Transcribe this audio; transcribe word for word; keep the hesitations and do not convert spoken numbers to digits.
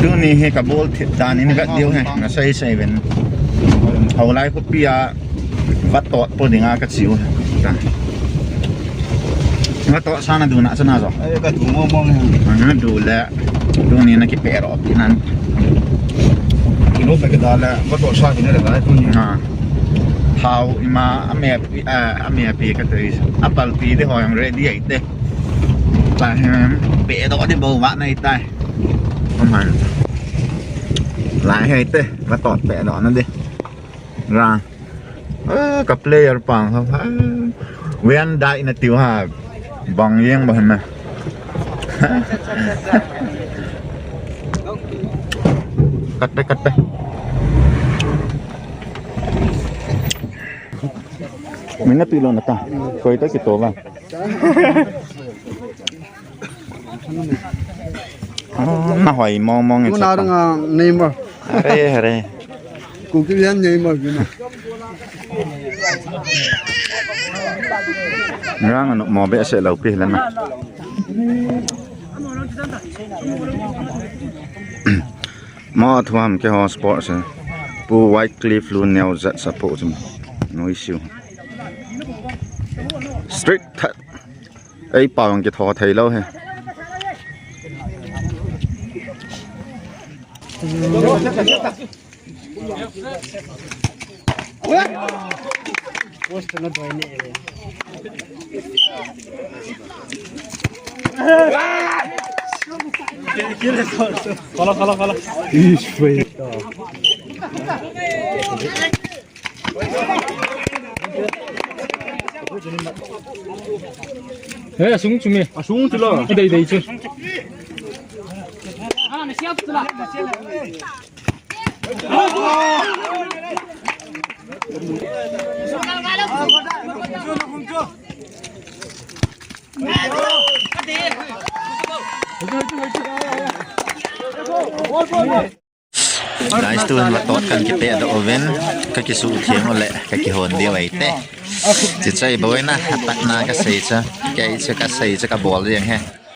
Tuni hi ka bol thip dan in ka diu hi, na sei sei ven. Hau lai ko pia va tot po dinga ka chiu. Nga to sa na du na sa na zo. Ai, ka du mo mo ni. Nga du le. Du ni na ki pero pi nan. Ki no pe ke da le, nga to sa ki ne le da tu ni. Ha. Hau ima a me pi, a, a me pi ka te. A pal pi de ho yang ready ai te. Ta hem pe do de bo wa nai tai. Aman. Lai hai te, nga to pe do na de. Ra. Ah, ka player pang ha. Wian dai na tiu ha. Bang yeng ba hme. Kat pe, kat pe. Mina pi lo na ta. Koi ta ki to ba. Ah, na hoi mong mong. Tuna dang a Neymar. Hare, hare. Kuki lian Neymar kina. Rang anu mo be se lo pi lana. Mo thuam ke ho sport se. Pu White Cliff lu neo zat sa po chum. No issue. Strict that. Ei, pau ang kitho thei lo he. Kala, kala, kala. Ish, wait. Eh, asung chu me. Asung chu lo. Dei, dei chu. Guys, tun va tot kan kipeh doh uvin, ka kisu theng u le ka kihon diu ahi te. Chichai boina, atakna ka sei cha, kei cha ka sei cha ka bol ding he.